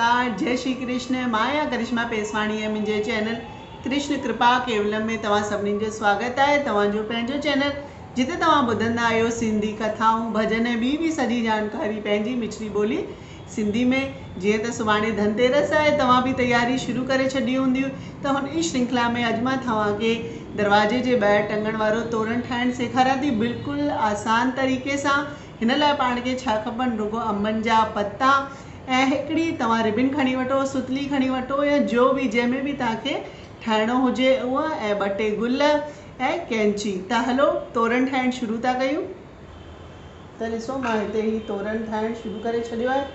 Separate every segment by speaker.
Speaker 1: نمسڪار جئي شري ڪرشن مان آهيان ڪرشما پيسواڻي ۽ منهنجي چينل ڪرشن ڪرپا ڪيولم ۾ توهان سڀني جو سواگت آهي توهان جو پنهنجو چينل جتي توهان ٻڌندا آهيو سنڌي ڪٿائون ڀڄن ۽ ٻي به سڄي جانڪاري پنهنجي مٺڙي ٻولي سنڌي ۾ جيئن ته سڀاڻي ڌنتيرس آهي توهان به تياري شروع ڪري ڇڏي هوندي ته هن ئي شرنکلا ۾ اڄ مان توهان کي دروازي جي ٻاهر ٽنگڻ وارو تورڻ ٺاهڻ سيکاريان ٿي بلڪل آسان طريقي سان. هن لاء پاڻ کي ڇا کپن رڳو انبن جا پتا ۽ هڪڙي توهان ربن کڻي وٺو ستلي کڻي وٺو يا جو به جنهن ۾ به توهان کي ٺاهڻو هجي اها ۽ ٻه ٽي گل ۽ قينچي ته هلو تورڻ ٺاهڻ شروع ٿا ڪيون. ته ڏسو مان هتي هي تورڻ ٺاهڻ شروع ڪري ڇڏيو آهي.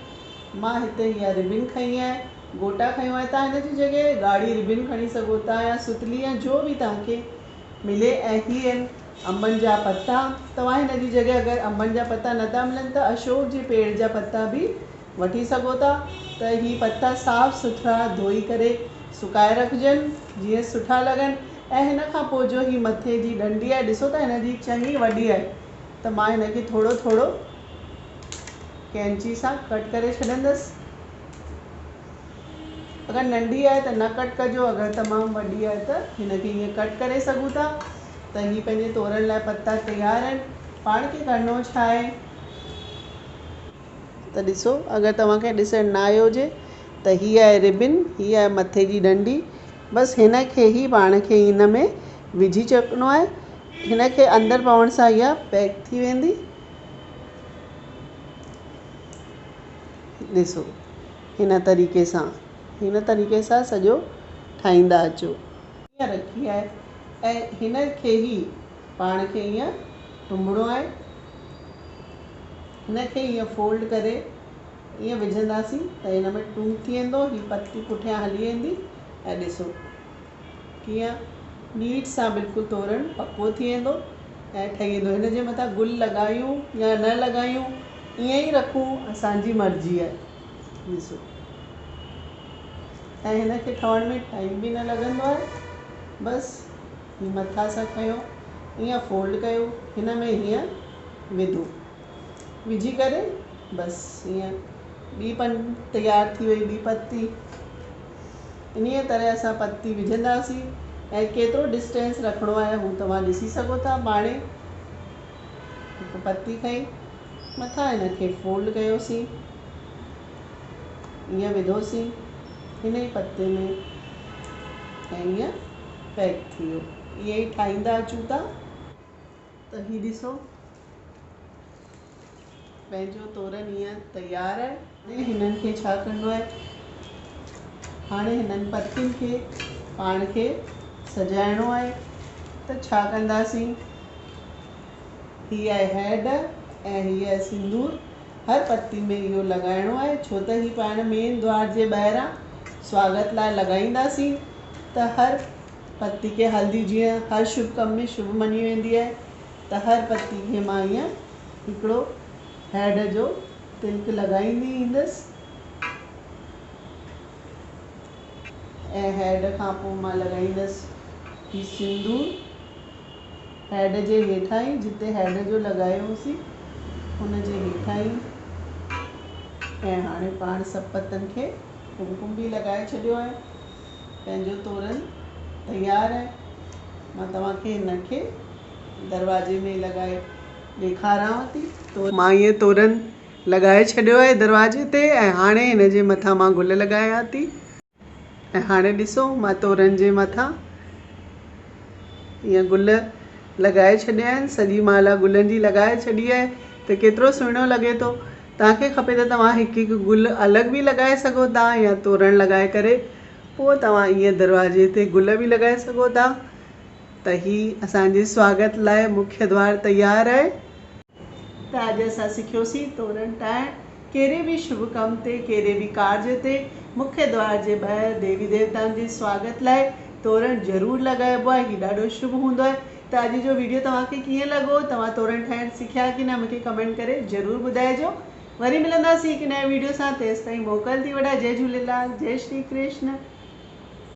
Speaker 1: مان هتي اها ربن کنئي آهي، گوٽا کنيو آهي، توهان هن جي جڳهه ڳاڙهي ربن کڻي سگهو ٿا يا ستلي يا جو به توهان کي ملي ۽ هي آهن انبن جا پتا، توهان هن جي جڳهه اگر انبن جا پتا نه ٿا ملن ته اشوڪ جي پيڙ جا پتا به وٺي سگهو ٿا ته هي پتا صاف سٿرا ڌوئي ڪري سڪائي رکجن جيئن سٺا لڳن ۽ هن کان پوء جو هي مٿي جي ڏنڊي آهي ڏسو ته هن جي چڱي وڏي آهي ته مان هن کي ٿورو ٿورو قينچي سان ڪٽ ڪري ڇڏندس. اگر ننڍي آهي ته نه ڪٽ ڪجو اگر تمام وڏي آهي ته هن کي ائين ڪٽ ڪري سگهون ٿا ته هي پنهنجي تورڻ لاء پتا تيار آهن. پاڻ کي ڪرڻو ڇا آهي؟ ته ڏسو اگر توهان کي ڏسڻ نه آيو هجي ته هي آهي ربن هي آهي مٿي جي ڏنڊي بس هن کي ئي پاڻ کي هن ۾ وجهي ڇڏڻو آهي هن کي اندر پوڻ سان اها پيڪ ٿي ويندي. ڏسو هن طريقي سان هن طريقي سان سڄو ٺاهيندا اچو. ائين رکي آهي ۽ هن کي ئي پاڻ کي ائين ٽنبڻو آهي. هن کي ائين فولڊ ڪري ائين وجهنداسين ته هن ۾ ٽنب ٿي ويندو هي پتي پٺيان هلي ويندي ۽ ڏسو ڪيئن نيٽ سان بلڪل تورڻ پڪو ٿي ويندو ۽ ٺهي ويندو. هن جي مٿان گل لڳايون يا نه لڳايون ائين ئي رکون اسان جي مرضي آهي. ڏسو ۽ هن کي ٺهڻ ۾ ٽائيم به نه لڳندو آهي. بس هي مٿان سان کنيو ائين فولڊ ڪيو هن ۾ هيئن وڌو وجهي ڪري بس ائين ٻي پن تيار ٿي وئي ٻي پتي. انهيء طرح اسان پتي وجهنداسين ۽ ڪيترو ڊسٽينس رکڻو آهي هو توهان ڏسي سگهو ٿا پاڻهي. هڪ پتي کنئي مٿان هن کي فولڊ ڪيوسين ائين وڌوسين هن ئي پتي ۾ ۽ ائين پيڪ ٿي ويو. ائين ئي ٺاهيندا اچون ٿا. ته هي ڏسو پنهنجو تورن ائين تيار آهي. هاڻي هنن کي ڇا ڪرڻو آهي؟ هاڻي هنن پتين کي پاڻ کي سجائڻو آهي ته ڇا ڪنداسين؟ هي آهي هيڊ ۽ هي آهي سندور. هر پتي ۾ اهو لڳائڻو آهي ڇو ته هي پاڻ مين دوار جي ٻاهران سواگت لاء لڳائينداسين ته هر پتي کي هلدي جيئن هر شڀ ڪم ۾ شڀ مڃي ويندي آهي ته هر پتي کي مان ائين هڪڙو هيڊ جو تلڪ لڳائيندي ايندس ۽ هيڊ کان پوء مان لڳائيندس هي سندور هيڊ جي هيٺان ئي جتي هيڊ جو لڳايو هوسين ان جي هيٺان ئي ۽ هاڻي پاڻ سڀ پتن کي ڪمڪم به لڳائي ڇڏيو آهي. پنهنجو تورن تيار آهي. مان توهان کي هن کي دروازي ۾ لڳائي ڏيکاريانو ٿي. مان ائين تورن لڳائي ڇڏيو آهي دروازي تي ۽ هاڻي هن جي مٿان مان گل لڳايان ٿي. ۽ هاڻي ڏسو مان تورن جي مٿان ائين گل لڳائي ڇڏيا آهن. سڄي مالا گلن جي لڳائي ڇڏي آهي ته ڪيترو سهڻو لڳي ٿو. توهان کي کپي ته توهان هڪ هڪ گل الڳ به لڳائي سگهو ٿا يا تورڻ لڳائي ڪري پوء توهان ائين دروازي تي گل به لڳائي سگهو ٿا ته هي اسان جي سواگت لاء مکيه دوار تيار آهي. ته اڄ اسان سکيوسين تورڻ ٺاهڻ ڪهڙي به شڀ ڪم تي ڪهڙي به ڪارج تي مکيه دوار جي ٻاهر ديوي ديوتائن جي سواگت لاء تورڻ ضرور لڳائبو آهي هي ڏاڍو شڀ هوندو آهي. ته اڄ جو ويڊيو توهان کي ڪيئن لڳو توهان تورڻ ٺاهڻ سکيا ڪي نه مونکي ڪمينٽ ڪري ضرور ٻڌائجو وري ملنداسين هڪ نئين ويڊيو سان تيستائين موڪل ٿي وٺان جئي جهوليلال جئي شري ڪرشن.